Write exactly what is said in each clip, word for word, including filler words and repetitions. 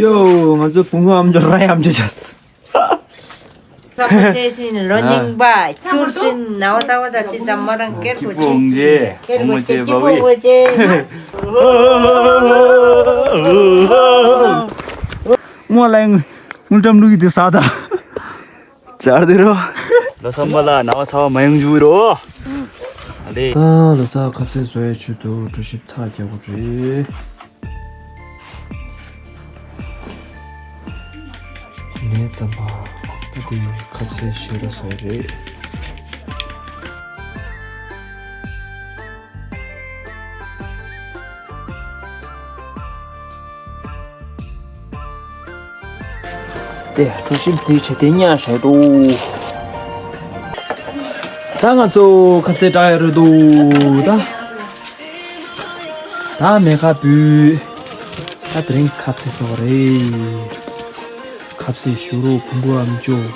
ཡོ། ང་ཚོ་བུ་མོ་ཨམ་ཅོག་ར་ཡ་ཨམ་ཅོག་བྱས། ཚ་པོ་ཆེ་བཞིན་ལོ་རྙིང་པ། ཁྱུར་བཞིན་ནའོ་ཚ་བ་ཚ་ཅི་ཙམ་མོ་རང་སྐྱེར་གོ་ཅི། སྐྱེར་གོ་ཅི། སྐྱི་པོ་གོ་ཅི། སྔོན་ལ་དངུལ་ཀྲམ་བླུག་གི་དེ་ཟ་ད། ཅར་དེ་རོ། ལོ་གསར་པ་ལ་ནང་པ་ཚ་བ་མ་ཡོང་རྒྱུ་རོ། ཨ་ལེ། ད་ལོ་གསར་ཁ་ཟས་བཟོ་ཡའི་ཆེད་དུ་གྲོ་ཞིབ་ཚགས་རྒྱག་དགོས་རེད། ངའི་རྩམ་པ་ད་དེ་ཁ་ཟས་བཞེས་རོགས་བཟོ་ཡ་རེད། དེ་གྲོ་ཞིབ་རྩིས་བྱས་ཏེ་ཉར་བཞག་འདུག་ད་ང་ཚོ་ཁ་ཟས་བཀྲ་ཡ་རེད་འདུག་ད་ད་མེ་ཁ་བུད། ད་དེ་རིང་ཁ་ཟས་ཟ་བ་རེད། ཁ་ཟས་བཞུ་རོགས་བུ་མོ་ཨམ་ཅོག་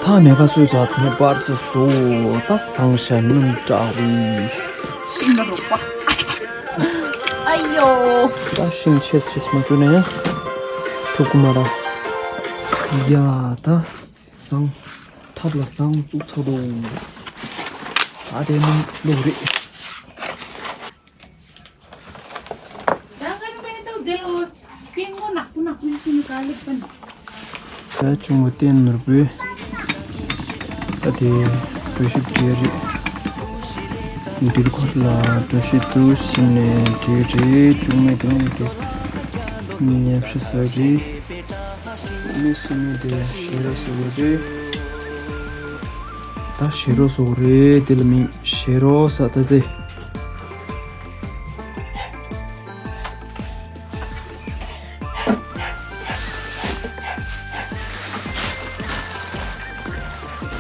ཐ་མེ་ཁ་སོས་ས་ཐོན་པར་སོ་སོ་ད་བཟང་ཤ་སྣུམ་དྲག་པོའི། ཤིང་ལ་རོགས་པ། ཨ་ཡོ། ད་ཤིང་ཆེས་ཆེས་མ་བཅུག་ནས་ཐུབ་ཀྱི་མ་རེད། ཡ་ད་བཟང་ཐབ་ལ་བཟང་བཙུགས་ཚར་འདུག་ད་དེ་མིན་བླུག་རེད། ད་ཆུང་བོ་བསྟན་ནོར་བུས་ད་དེ་གྲོ་ཞིབ་བྲིས་རེད། འདིར་ཁོ་ལ་གྲོ་ཞིབ་ཏུ་ཕྱིན་ནས་བྲིས་རེད། ཆུང་མས་དེ་ནས་དེ་ཉམས་ཞིབ་བཟོས་རེད། ཆུང་མས་སུ་མི་དེ་ཞེ་རོ་སུ་རེད། ད་ཞེ་རོ་སུ་རེད། དེ་ལ་མིང་ཞེ་རོ་ས་ད་དེ།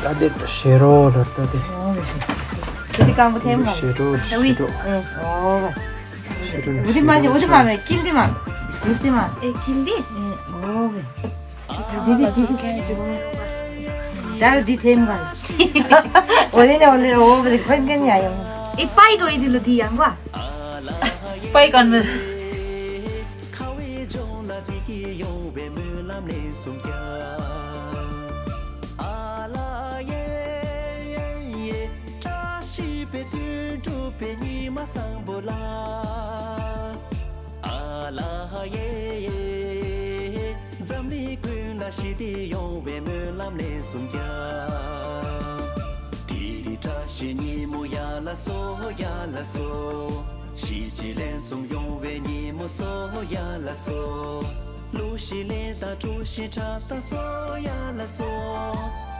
ད་དེ་ཞེ་རོ་ལ་ད་དེ། དེ་དེ་གང་པོ་ཐེམ་གང་། ཞེ་རོ་ད་ཞེ་རོ། ཨོ། ཞེ་རོ་འུ་དེ་མ་ཞེ་འུ་དེ་མ་མེ་ཀིལ་དེ་མ། ཟུར་དེ་མ། ཨེ་ཀིལ་དེ། ཨོ། ད་འདི་ཐེམ་ག། འོ་ལེ་ནས་འོ་ལེ་འོ་བ་ལེ་ཕན་ཀན་ཡ་ཡོང་། ཨེ་པའི་འགྲོ་ཡི་དེ་ལོ་དེ་ཡང་བ། པའི་ཀན་མི། ཁ་བའི་ལྗོངས་ལ་བདེ་སྐྱིད་ཡོང་བའི་སྨོན་ལམ་ནས་གསུང་རྒྱ། ཨ་ལ་ཡེ་ཡེ་ཡེ། བཀྲ་ཤིས་པའི་དོན་འགྲུབ་པའི་ཉི་མ་བཟང་པོ་ལ། ཨ་ལ་ཡེ་ཡེ། འཛམ་གླིང་ཀུན་ལ་ཞི་བདེ་ཡོང་བའི་སྨོན་ལམ་ནས་གསུང་རྒྱ། དེ་རིང་བཀྲ་ཤིས་ཉིན་མོ་ཡ་ལ་སོ་ཡ་ལ་སོ། གཞིས་བྱེས་ལྷན་འཛོམས་ཡོང་བའི་ཉིན་མོ་སོ་ཡ་ལ་སོ། གླུ་གཞས་ལེན་དང་གྲོ་ཞིབ་འཁྲབ་དང་སོ་ཡ་ལ་སོ།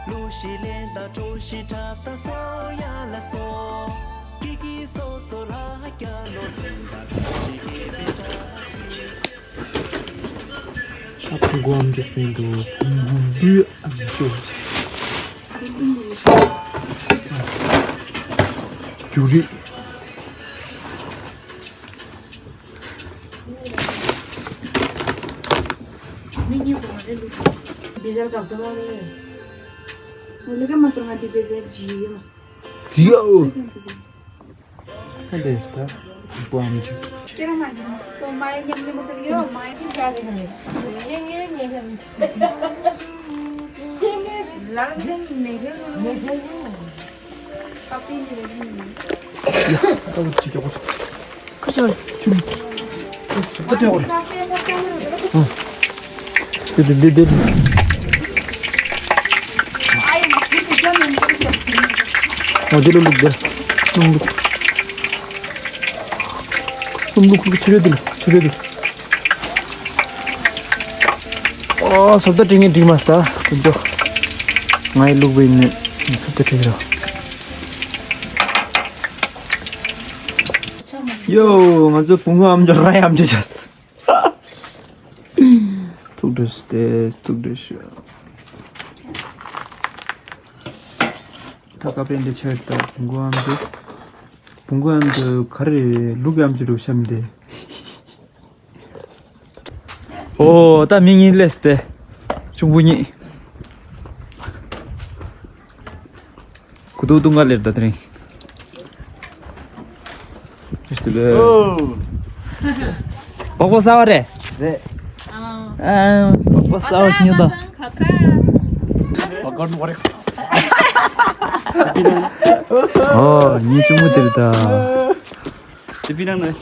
གླུ་གཞས་ལེན་དང་གྲོ་ཞིབ་འཁྲབ་དང་སོ་ཡ་ལ་སོ། ཀི་ཀི་སོ་སོ་ལ་རྒྱ་ལོ་ལེན་དང་གྲོ་ཞིབ་ཀི་པི་ཏྲ་ཞིག་ཨ་ཕྲུ་གུ་ཨམ་ཅོག་སོན་འདུག་ཕྲུ་གུ་ཨམ་ཅོག་རྒྱུ་རིགས། དེའོ། ཧ་ལས་ད། བུ་ཨམ་ཅོག་ཡ། ད་འུ་ཅི་ཀྱོག་གོ། ཁ་ཆེ་བ་ལ། ཆུ་མི། ད་ཏྲེ་བ་ལ། ཨ། དེ་དེ་དེ་དེ། ཨ་དེ་ལུ་ལུག་དེ། ལུག་ལུག་ལུག་ལུག་ཚུ་རེ་དེ་ལུ་ཚུ་རེ་དེ། ཨོ་སོབ་ད་དྲི་ངན་དྲི་མ་སྟ་དེ་ཚོ། ང་ཡི་ལུག་བའི་ནི་སོབ་ད་དྲི་རོ། ཡོ། ང་ཚོ་བུ་མོ་ཨམ་ཅོག་ར་ཡ་ཨམ་ཅོག་བྱས། ཐུགས་རྗེ་ཆེ། ཐུགས་རྗེ་ཆེ། ད་ཀ་པེན་དེ་ཆེ་ད་བུ་མོ་ཨམ་ཅོག་བུ་མོ་ཨམ་ཅོག་ག་རེ་ལུག་ཨམ་ཅོག་རུ་ཤམ་དེ། ཨོ་ད་མི་གཉིས་སླེབས་ཏེ། གཅུང་པོ་གཉིས། གུ་དུ་དུང་ག་ལེར་ད་དེ་རིང་། རེས་ ཨོ། སྤགས་པ་གསར་པ་རེད། རེད། ཨ། སྤགས་པ་གསར་པ་ཞིག་ཉོས་དང་། ཨོ། ངའི་གཅུང་མོ་དེ་རེད་ད། དེ་པི་ནང་ནས།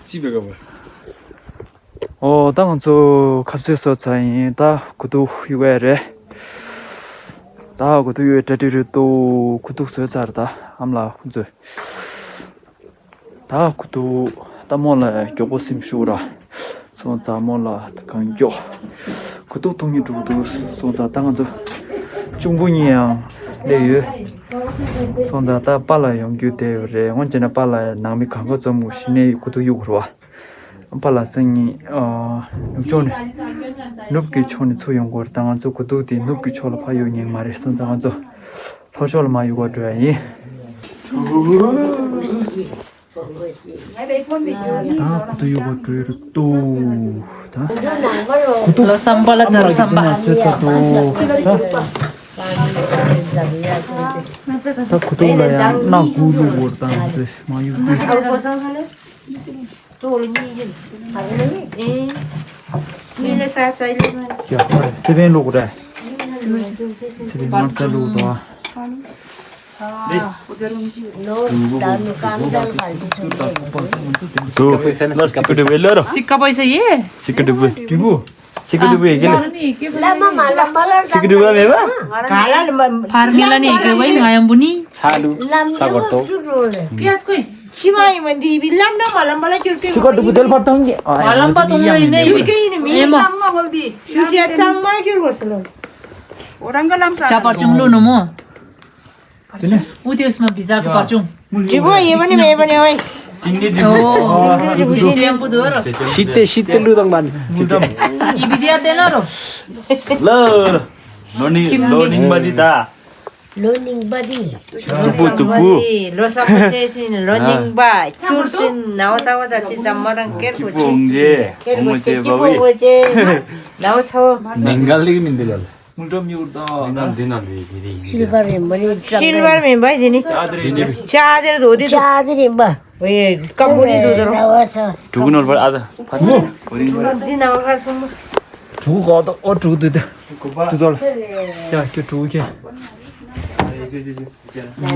ཅི་བེ་ག་བ། ཨོ། ད་ང་ཚོ་ཁ་ཟས་བཟོས་ཚར་ཡིན། ད་གོ་ཐུག་གཡུག་ཡ་རེད། ད་གོ་ཐུག་གཡུག་ཡ་གྲ་སྒྲིག་རེད་འདུག་གོ་ཐུག་བཟོས་ཚར། ད་ཨ་མ་ལགས་ཁོང་ཚོས། ད་གོ་ཐུག་ད་མོ་ལ་མགྱོགས་པོ་སེམས་ཤུགས་ར། སོང་ཙང་མོ་ལ་ད་གང་མགྱོགས། གོ་ཐུག་འཐུང་གི་འགྲོ་གི་འདུག་སོང་ཙང་ད་ང་ཚོ་གཅུང་པོ་གཉིས་ཡང་སླེབས་ཡོད། སོང་ཙང་ད་པཱ་ལགས་ཡོང་རྒྱུ་བསྡད་ཡོད་རེད། འོན་ཀྱང་ན་པཱ་ལགས་ནང་མི་གང་ག་འཛོམས་དགོས་ཤི་ནས་གོ་ཐུག་གཡུག་དགོས་རེད་བ། པཱ་ལགས་སང་ཉིན། ཨ། ནུབ་ཕྱོགས་ནས། ནུབ་ཀྱི་ཕྱོགས་ནས་ཚུར་ཡོང་དགོས་རེད། ད་ང་ཚོ་གོ་ཐུག་དེ་ནུབ་ཀྱི་ཕྱོགས་ལ་ཕར་གཡུག་ཉན་མ་རེད། སོང་ཙང་ང་ཚོ་ལྷོ་ཕྱོགས་ལ་མར་གཡུག་པར་འགྲོ་ཡ་ཡིན། ད་གོ་ཐུག་གཡུག་པར་འགྲོ་ཡ་རེད་འདུག་ད་གོ་ཐུག་ལོ་སམ་པ་ལ་ཛ་རུ་སམ་པ། ད་གོ་ཐུག་ལ་ཡང་སྣ་དགུ་བླུགས་དགོས་རེད། ད་ང་ཚོས་མར་གཡུག་དུས། སེ་བན་བླུགས་རེད། སེ་བན་མར་ཚ་བླུགས་དང་། སི་ཀ་པོ་ཡིས་ཡེ། སི་ཀ་པོ་ཡེ་གེ་ལེ་རོ། སི་ཀ་པོ་ཡེ་གེ་ལེ། སི་ཀ་པོ་མེད་པ། ག་ལ་ལ་མ། ཕར་ངེ་ལ་ནི་གེ་བའི་ང་ཡང་བུ་ནི། ཚ་ལུ། ཚ་གོར་ཏོ། པི་ཡ་སི་ཁོས། ཕྱི་མ་ཡིན་མ་འདི་བི་ལམ་ན་མ་ལམ་པ་ལ་སྐྱོར་སྐྱོར། སི་ཀ་དུ་བུ་དེལ་པར་ཐང་གི། མ་ལམ་པ་ཏོང་ལ་ཡིན་ནའི་ཡུལ་གི་ཡིན་མི་ཡིན་མ། ཚང་མ་བོལ་དི་ཤུ་ཤ་ཚང་མ་སྐྱོར་བར་སི་ལོ། འོ་རང་ག་ལམ་ས། ཅ་པར་ཅུང་ལུ་ནོ་མོ། དེ་ནས། ཨུ་དེ་སི་མ་བི་ཛ་གི་པར་ཅུང་། འབྲི་བོ་ཡེ་བ་ནི་མེ་བ་ནི་ཨོའི། ཏིང་ངེ་འབྲི་བོ། ཨོ། འབྲི་བོ་ཅི་ཅན་པོ་དུ་རོ། ཤི་ཏེ་ཤི་ཏེ་ལུ་དང་མ་ནི། ཡི་བི་དི་ཡ་ཏེ་ན་རོ། ལོ། ལོ་ནིང་། ལོ་ནིང་པ་དི་ད། ལོ་ནིང་པ་དི། ལོ་སམ་པ་དི། ལོ་སམ་པ་ཆེ་སིན་ལོ་ནིང་པ་ཁྱུར་སིན་ནའོ་ས་བ་ད་དི་ཙམ་མ་རང་ཀེར་གོ་ཅེ། ཀེར་གོ་ཅེ། ཀེར་གོ་ཅེ། ནའོ་ས་བ། ནིང་ག་ལིག་མིན་དི་ལ། དངུལ་འགྲམ་གཡུག་དང་། འདི་ན་འདི་ན་འདི་འདི་འདི། ཤིལ་བར་རིམ་པ་ནི། ཤིལ་བར་རིམ་པ་ཟེར་ནི། ལྕགས་དེར་འདུག་དེ། ལྕགས་དེར་འབའ། ཝེ་སྐམ་པོ་ནི་བཟོ་དོ། ཕྲུ་གུ་ནོར་བར་ཨ་ད། འདི་ནང་ཁར་སོང་མ། ཕྲུ་གུ་གོ་ཏོ་ཨོ་ཕྲུ་གུ་དུ་དེ། དུ་ཚོལ། ཡ་ཁྱོད་ཕྲུ་གུ་ཁྱེད།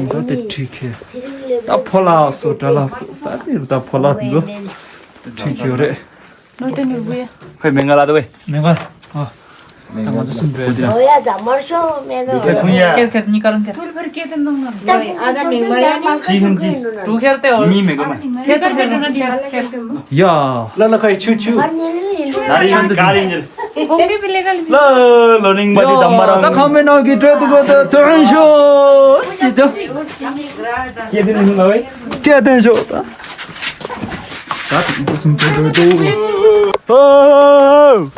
ད་དེ་ཁྲིད་ཁྱེད། ད་ཕོ་ལགས་སོ་དགྲ་ལགས་སོ་ས་དེ་རུ་ད་ཕོ་ལགས་དུ་ཚོ། ཁྲིད་ཁྱེད་རེད། ལོ་དེ་ནོར་བུ་ཡ། ཁོས་མེ་ང་ལ་དོ་བས། མེ་ང་། ཨ། ད་ང་ཚོ་གསུམ་འགྲོ་ཡ། ལོ་ཡ་ཛ་མར་ཤོ་མེ་ང་། ཁྱེད་ཁུང་ཡ། ཁྱེད་ཁྱེད་གཉིས་ཀ་རང་ཁྱེད། ཐུལ་བར་སྐད་དེ་འདང་ང་། ཨ་ད་མེ་ང་ཡ་ནི། ཅི་ཧམ་ཅི། དྲུག་ཁྱེར་ཏེ་འོ། གཉིས་མེ་ག་མ། ཁྱེད་ཁྱེད་ཁྱེད་ཁྱེད་ཁྱེད། ཡ། ལ་ལ་ཁ་ཡི་ཆུ་ཆུ། ད་རི་ཡང་ག་རི་ཉིལ། གོང་གི་བི་ལེ་ག་ལི། ལ་ལོ་ནིང་པ་དི་ཛ་མར་རང་། ད་ཁ་མེ་ནང་གི་གྲོས་དུ་གོ་ད་ཐོན་ཤོ། ཅི་ད། སྐད་དེ་ནི་ལ་བས། སྐད་དེ་ཤོ་ད། ད་དུང་སུམ་ཅུ་འགྲོ་འདུག་ཨོ།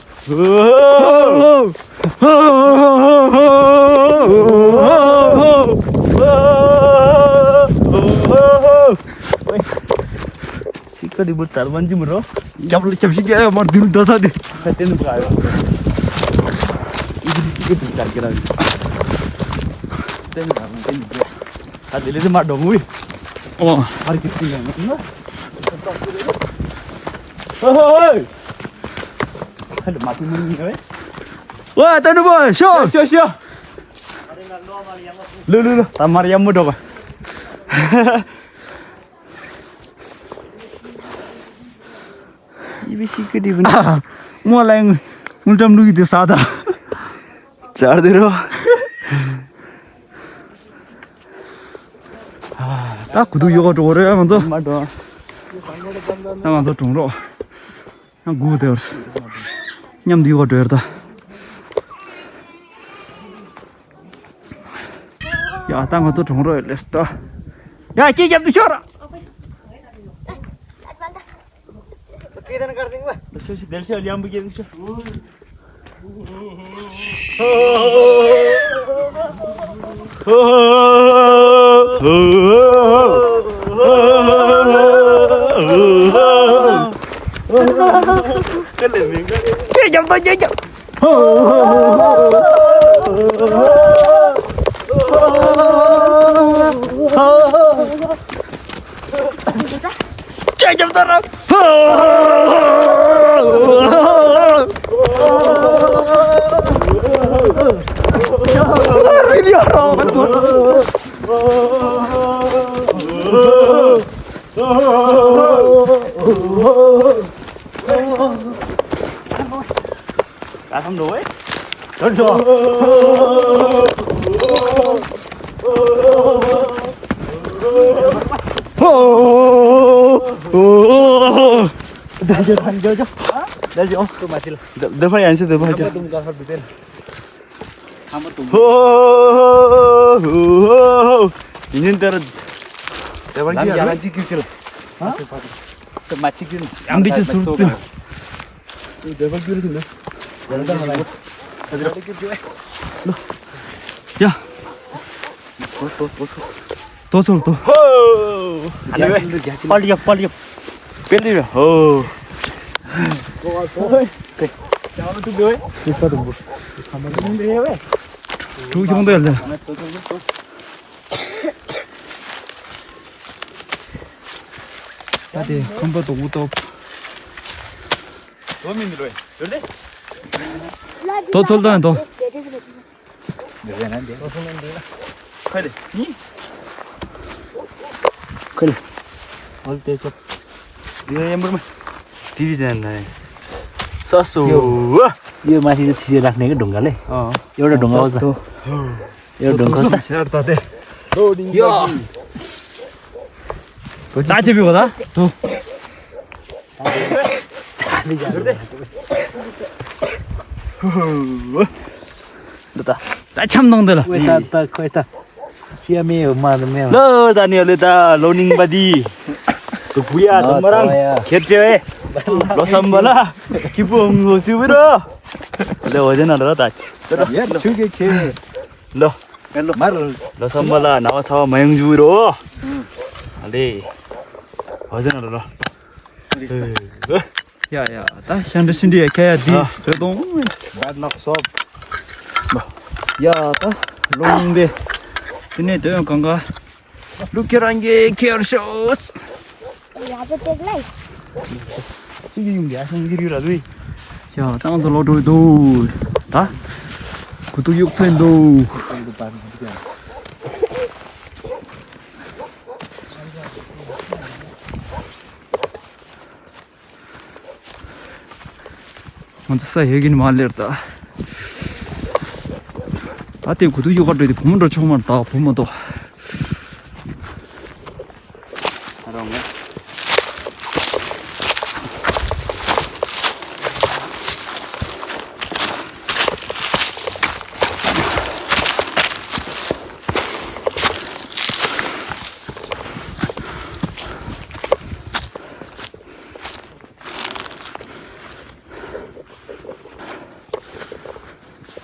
སི་ཀ་དི་བུ་དར་མན་ཇི་མ་རོ། རྒྱབ་ལ་རྒྱབ་ཤིག་གི་མར་དུལ་འདྲ་ས་དེ། ཁ་ཏེ་ནུ་ག་ཡོ། ཨི་དི་སི་ཀ་དི་དར་ཀེ་ར། ཏེ་ནུ་ག་ཏེ་ནུ་ག་ད་དེ་ལས་དེ་མ་འགྲོ་ངུ་ཨི། ཨོ། ཨར་ཀི་སི་ཡང་ན། ཧོ་ཧོ་ཧོ། ཧ་ལ་མ་ཏུ་མ་ནི་ཡོད། ཝ་ད་ནུ་བོ་ཤོ། ཤོ་ཤོ། ལུ་ལུ་ལུ་ད་མར་ཡ་མུ་འགྲོ་བ། ཡི་བི་ཤི་ཀི་དི་བུ་ནི། མོ་ལ་ཡང་དངུལ་ཀྲམ་ལུག་གི་དེ་ས་ད། ཅར་དེ་རོ། ད་གུ་དུ་ཡོ་ག་འགྲོ་རེད་ང་ཚོ། མ་འགྲོ། ད་ང་ཚོ་གྲོང་རོགས། ཡང་སྒུག་བསྡད་པར། མཉམ་དུ་ཡོད་པ་འགྲོ་ཡར་ད། ཡ་ད་ང་ཚོ་གྲོང་རོགས་ཡོད་ལེ་ད། ཡ་སྐད་རྒྱབ་ཏུ་ཤོར། ཅག་རྒྱབ་ད་ར། རི་ལི་ཡ་ར། ད་ཐམ་འགྲོ་བས། འགྲོ་འགྲོ། ད་འགྲོ་ད་འགྲོ་འགྲོ། ད་འགྲོ། ཁོ་མ་ཤི་ལ། ད་ཕར་ཡན་ཆད་ད་ཕར་ཁམས་པ་ཅི། དུང་དཀར་ཧར་དུ་བསྟན། ཁམས་པ་དུང་། ཧོ་ཧོ་ཧོ་ཧོ། ཡིན་ཡིན་དེར། ད་ཕར་ལམ་ཡར་ལ་ཅིག་ཀྱུ་ཅི་ལ། ཧ། ད་མ་ཅིག་ཀྱུ་ནི། ཡང་འདི་ཅི་ཟུར་ཙུ། འདོད་པ་རྒྱུ་རེ་ཞིག་འདུག་ཡང་ད་ང་ལ་ཡ། ཏོ་ཏོ་ཏོ་ཏོ། ཏོ་ཚོར་ཏོ། ཧོ། ཨ་ནི་བས། པ་ལི་ཡ་པ་ལི་ཡ། པེ་ལི་ར་ཧོ། ཀེ། ཡང་ཏུ་བས། ཏི་ཀ་ཏུ་བུ། ཀྲུག་ཡོང་དོ་ལ། ད་དེ་ཁམས་པ་དོག་པོ་སྟོབས། ལོ་མི་འདི་ལོས། ཡོད་དེ། ཏོ་ཚོལ་དང་ཏོ། ཁ་ལེ། ནི། ཁ་ལེ། ཨོལ་ཏེ་ཅོ། ཡོ་ཡ་མུར་མ། དེ་བི་ཟན་ནའི། ས་སོ། ཡོ། ཡོ་མ་ཤི་དེ་ཤི་རག་ནས་གི་སྒྲུང་ག་ལེ། ཨ། ཡོ་ར་སྒྲུང་ག་བ་ས། ཡོ་སྒྲུང་ག་ས། ཤར་ད་དེ། ཡོ། ད་ཅི་བི་བ་ད། དུ། འདི་ད། ད་འཆམ་གནང་འདི་ལ། ཁོས་ད་ད་ཁོས་ད། ཅི་ཡ་མེད་ཡོད་མ་ནི་མེད་ལ། ལོ་ད་ནི་ལེ་ད་ལོ་ནིང་པ་དི། དུ་བུ་ཡ་དུ་མ་རང་ཁྱེད་ཅེ་བེ། ལོ་སམ་བ་ལ། ཁྱི་པོ་ངོ་སི་བི་རོ། ལེ་འོ་ཅེ་ན་ལ་ད། ཡ་ཆུ་གེ་ཁེ། ལོ། མར། ལོ་སམ་བ་ལ་ན་བ་ཚ་བ་མ་ཡོང་རྒྱུ་རོ། ཨ་ལེ། འོ་ཅེ་ན་ལ་ལོ། ཡ་ཡ་ད་ཤ་འདྲ་ཤི་འདྲ་ཡ་ཁ་ཡ་འདི་ཨ། བཟོས་དོང་། Bad luck, sob. ཡ་ད་ལོང་དེ། དེ་ནས་དོན་གང་ག་ལུག་ཁྱེད་རང་གིས་ཁྱེར་ཤོག་ཡ་ད་དེ་ལ། ཅི་གི་ཡོང་རྒྱ་སང་གི་རུ་ར་དུ། ཡ་ཏང་དུ་ལོ་འགྲོ་འདུག་ད་གུ་ཐུག་གཡུག་ཚོད་འདུག་ང་ཚོ་ས་ཡོད་ཀྱིན་མ་ལེར་ད། ད་དེ་གུ་ཐུག་ཡོ་ག་འགྲོ་དེ་བུ་མོ་འགྲོ་ཆོག་མར་ད་བུ་མོ་ཏོ། ཨ་རོང་ངེ།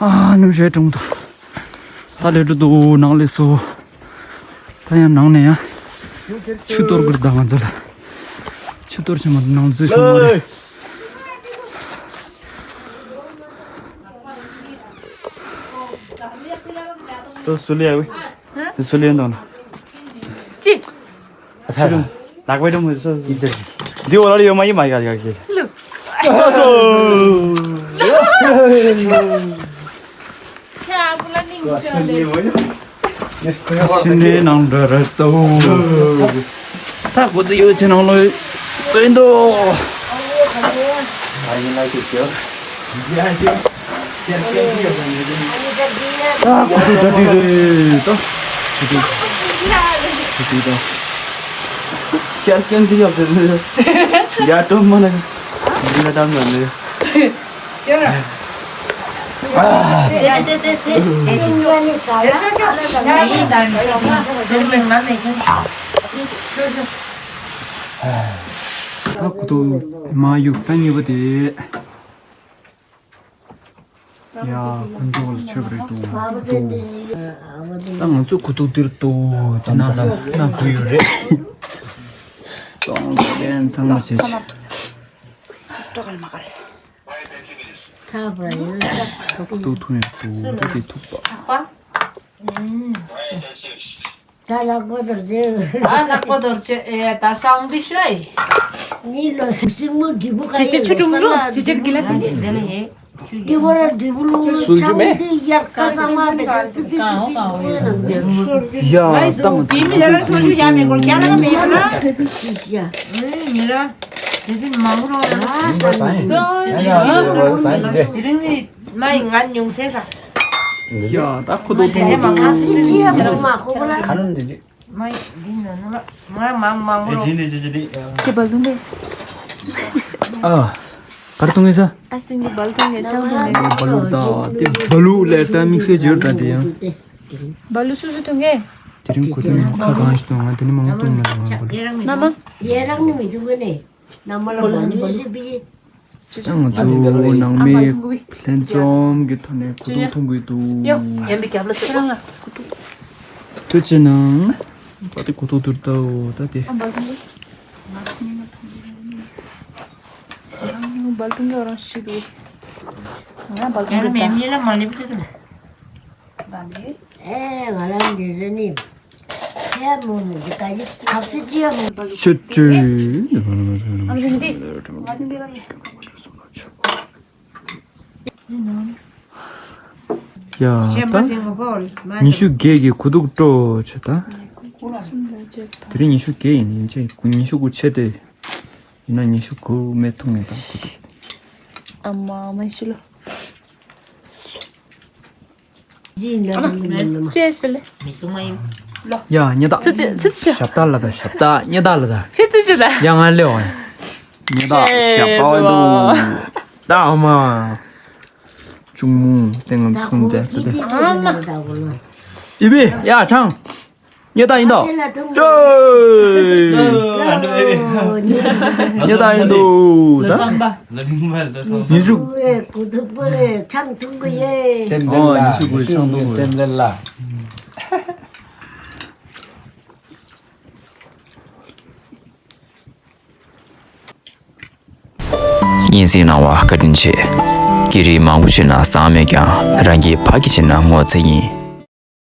ཨ་ནུ་ཞེ་དྲུང་དུ། ད་ལེ་དྲུ་དུ་ནང་ལེ་སོ། ད་ཡང་ནང་ནས་ཡང་། ཆུ་གཏོར་གིར་ད་ང་ཚོ་ལ། ཆུ་གཏོར་ཆེན་མོ་ནང་འཛུལ་བྱུང་བ་རེད། ཏོ་སུ་ལེ་ཡ་བི། སུ་ལེ་ཡ་འདོན་ལ། ཅི། ལག་པའི་སྒྲོམ་སོ་སོ། འདི་འོ་ལ་ཡོད་མ་ཡིན་མ་ཡ་ཡ་ཡ། ལུ། སོ་སོ། ཤིན་ཏེ་ནང་འདྲ་རེད་དོ། ད་གོ་ཚོད་ཡོད་ཆེ་ནང་ལོ་སྟོན་དོ། ཨ་ཁུ་ཚོ་ད་དེ་རེད་ད། ཁྱེད་ཀྱང་ཅི་ཡོད་ཟེར་ནས། ཡ་དོ་མ་ན། འདི་ལ་དམ་ན་ནས། ད་ཁུ་ཐུག་མ་གཡུག་ད་གཉིས་པ་དེ། ཡ། ཁོ་ཚོ་ལ་ཆོད་པ་རེད་འདུག་ད་ང་ཚོ་ཁུ་ཐུག་འདིར་འདུག་ཅི་ན་ལ་ན་གུ་ཡོད་རེད། ཏོང་ཏོ་ལན་ཚང་མ་བྱེད་ཅི། ཁུ་ཐུག་ཐུག་ཡོད་འདུག་ད་དེ་ཐུག་པ། ད་ལག་པ་དོར་རྗེས། ད་ལག་པ་དོར་རྗེས་ཨེ་ད་སང་བི་ཤོའི། ནི་ལོ་སིང་མོ་འབྲས་བུ་ག་ཅེ་ཅེ་ཆུ་ཀྲུང་ལུ་ཅེ་ཅེ་གི་ལ་སི། འདི་ལ་ཡེ། ཏི་ཝ་ར་འབྲས་བུ་ལུ་སུལ་ཅུ་མེད། ཆང་འདི་ཡར་ཀ་ས་མ་བེ་ཏ་ཙི་ཕི་ཕི་ཕི་ཕི་ན་འདི་སོར་ཡ་ཏང་ཏང་ཏང་ཏང་ཏང་ཡ་མེ་གོ་ཡ་ལ་མེ་ཡ་ལ། ཡ། མི་ར། དེ་ཚིག་མང་པོ་རོ་ལ། ཡ་ཡ་ཡ་ཡ། དེ་རིང་ནི། མ་ཡི་ང་ཉུང་ཚེ་ས། ཡ་ད་ཁོ་ཏོ་ཏོ་ཏོ། ཁ་སི་ཅི་ཡ་མ་ཁོ་ལ། ཁ་ནོན་འདི་ཅི། མ་ཡི་འདི་ན་ན་ལ། ང་མང་མང་པོ་རོ། འདི་འདི་ཅི་ཅི་འདི། ཁྱེད་བལ་ཐུང་གི། ཨ། བལ་ཐུང་གི་ས། ཨ་སིང་གི་བལ་ཐུང་གི་ཆང་ཐུང་གི། བལ་ལུག་ད་དེ་བལ་ལུག་ལས་ད་དམིགས་བསལ་བྱེད་ད་དེ་ཡང་། བལ་ལུག་སུ་སུ་ཐུང་གི། དེ་རིང་ཁོ་ཚོ་ནི་ཁ་གང་ཞིག་ཐུང་ང་དེ་ནི་མང་པོ་ཐུང་མ་ཐུང་ང་བལ་ལུག། མ་མ། ཡེ་རང་ནི་མི་ཐུང་གི་ནི། ན་མ་ལ་བལ་ལུག་སི་པི། ང་ཚོ་ནང་མི་ལྷན་འཛོམས་ཀྱི་ཐོག་ནས་གོ་ཐུག་འཐུང་གི་འདུག་ཡོ། ཡན་པའི་རྒྱབ་ལ་ཚུར་རང་ལ་གོ་ཐུག་ཐུགས་རྗེ་གནང་། ད་དེ་གོ་ཐུག་ཐུར་ལྟའོ་ད་དེ། ཨ་འབལ་ཐུང་གི། ང་ཁོང་ང་ཐུང་གི། ང་འབལ་ཐུང་གི་རང་ཤི་འདུག་ང་འབལ་ཐུང་གི་ད། ཡན་ལ་མ་ལེབ་ཀྱི་འདུག་ད་ནི། ཨེ་ང་རང་འདི་རེད་ནི། ཁྱེད་མོ་མོ་འདི་ག་ཡི་ཁབ་སི་ཅི་ཡ་མོ་འབལ། ཤུ་ཅུ། ཨ་རིང་འདི། ང་འདི་རང་ཡིན། ཡ་ད། ཉི་ཤུ་བརྒྱད་ཀྱི་གོ་ཐུག་སྤྲོ་བྱེད་ད། དེ་རིང་ཉི་ཤུ་བརྒྱད་ཡིན་ཡིན་ཅེ་ཉི་ཤུ་དགུ་ཆེ་དེ། ཡིན་ན་ཉི་ཤུ་དགུ་མེད་ཐུང་ངེ་དང་གོ་ཐུག་ཨ་མ་མ་ཤི་ལོ། ཅེས་པེ་ལེ། ཡ་ཉེ་དག་ཚུ་ཚུ་ཚུ་ཚུ། ཞབས་ཏག་ལ་ད་ཞབས་ཏག་ཉེ་དག་ལ་ད། ཁྱེད་ཚུ་ཚུ་ད། ཡ་ང་ལེ་བ། ཉེ་དག་ཞབས་ཏག་འདུག་ད་ཨ་མ། གཅུང་མོ་སྟེང་ང་གསུམ་དེ་ད་དེ། ཨི་བི་ཡ་ཆང་། ཉེ་དག་ཡིན་དོ། ཉེ་དག་ཡིན་དོ་ད། ཉི་ཤུ། ཨོ་ཉི་ཤུ་དགུ་ཆང་འཐུང་དགོས། སྙན་སེང་གནང་བ་བཀའ་དྲིན་ཆེ། སྐད་རིགས་མང་པོ་ཤེས་ན་བཟང་མེད་ཀྱང་རང་སྐད་ཕ་གི་བྱས་ན་ངོ་ཚ་ཡིན།